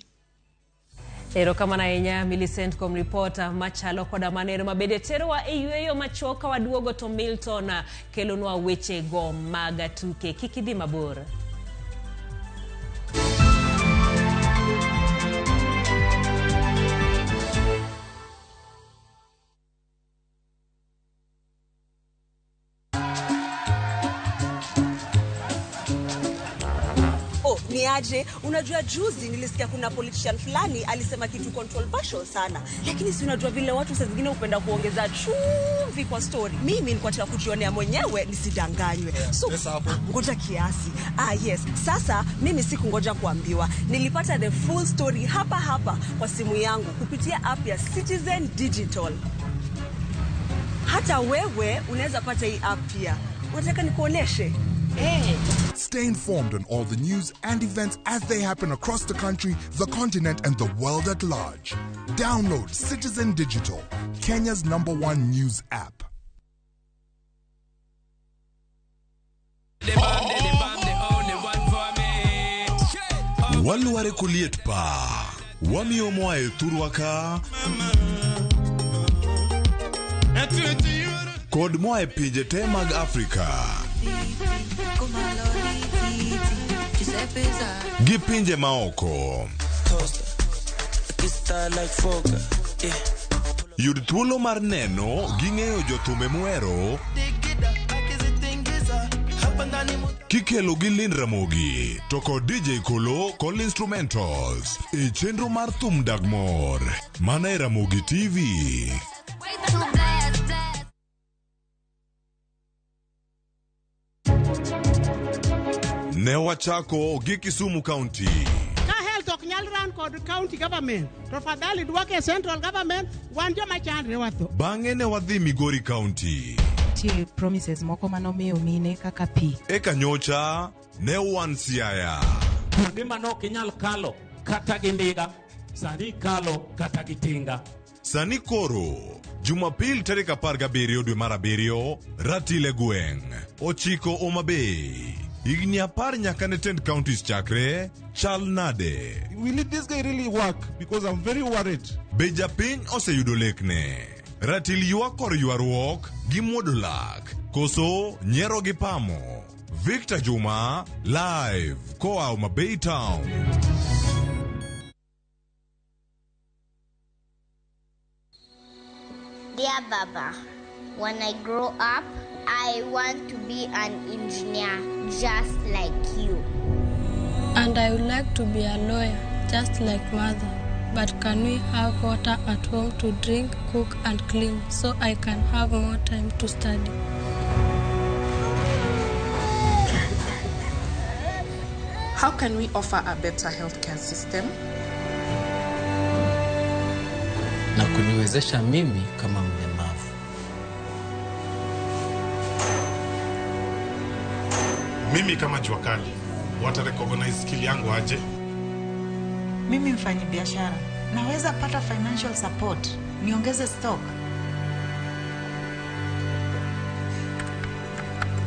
Erokamano ahinya Millicent kuom ripota machalo koda maneno mabende terowa e yweyo machuok ka waduogo to Milton kelonwa weche go mag tuke. Kik idhi mabor. Niaje, unajua juzi nilisikia kuna politician fulani alisema kitu controversial sana. Lakini si unajua vile watu saa zingine hupenda kuongeza chumvi kwa story. Mimi nilikuwa nataka kujionea mwenyewe nisidanganywe. So ngoja kiasi. Yes. Sasa mimi sikungoja kuambiwa. Nilipata the full story hapa hapa kwa simu yangu kupitia app ya Citizen Digital. Hata wewe unaweza pata hii app pia. Unataka nikuoneshe? Hey. Stay informed on all the news and events as they happen across the country, the continent, and the world at large. Download Citizen Digital, Kenya's #1 news app. Walware kuliet pa wamiyo moa e thurwa ka kod moa e pinje te mag Afrika gi pinje maoko. Yud thuolo mar neno gi ng'eyo jothumbe muhero kikelo gi Lynn Ramogi to kod DJ Kolo kod instrumentals e chenro mar Thum Dag Mor mana e Ramogi TV. Ne wachako gi Kisumu County. Ka health ok nyal ran kod county government, to fadhali duoke central government, wan joma chandre watho. Bang'e ne wadhi Migori County. Nitie promises moko manomiyo mine kaka pi. Eka nyocha ne wan Siaya. Kuonde mane ok inyal kalo kata gi ndiga, sani kalo kata gi tinga. Sani koro, Jumapil tarik 17 dwe mar 7, Ratile gweng', 9 Homa Bay. Higni 10 nyaka ne tend counties chakre, chal nade? Will this guy really work? Because I'm very worried. Be japiny oseyudo lekne? Ratil ywak kor ywaruok gi muodo lak, koso nyiero gi pamo. Victor Juma, live koa Homa Bay Town. Dear Baba, when I grow up, I want to be an engineer just like you. And I would like to be a lawyer just like mother. But can we have water at home to drink, cook and clean so I can have more time to study? How can we offer a better healthcare system? Na kuniwezesha mimi kama mlemavu. Mimi kama jua kali, wata recognize skill yangu aje? Mimi mfanyi biashara, Naweza pata financial support niongeze stock?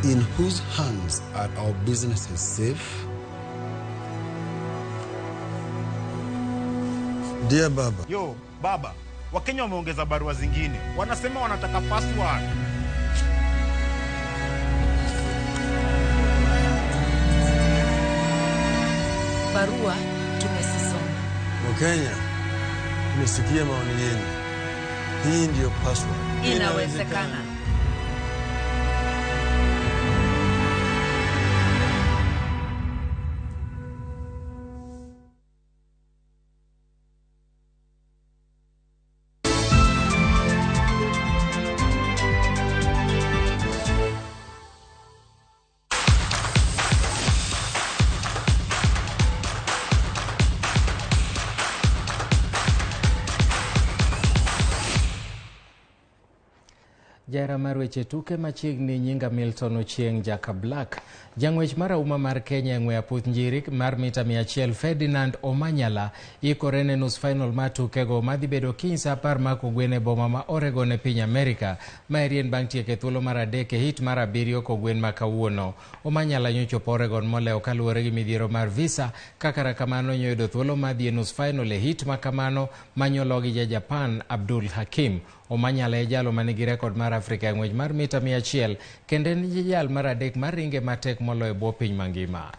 In whose hands are our businesses safe? Dear Baba, Yo, baba, Wakenya wameongeza barua zingine, wanasema wanataka password. Barua tumesisoma. Wakenya, tumesikia maoni yenu. Hii ndiyo password. Inawezekana. Jahera mar weche tuke machiegni nyinga Milton Ochieng Jaka Black. Jang'wech marahuma mar Kenya e ng'we aputh njiri mar mita 100 Ferdinand Omanyala ikore ne nus final mar tukego madhi bedo kiny saa 10 ma kogwen e boma ma Oregon e piny Amerika. Maeri en bang' tieko e thuolo mar 3 e hit mar 7 kogwen ma kawuono. Omanyala nyochopo Oregon molewo kaluwore gi midhiero mar visa ka kara kamano nyoyudo thuolo mar dhi e nus final e hit ma kamano manyologi ja Japan Abdul Hakim. Omanyala e jalo manigi rekod mar Afrika e ng'wech mar mita 100 kendo en jal mar 3 mar ringe matek moloyo e bwo piny mangima.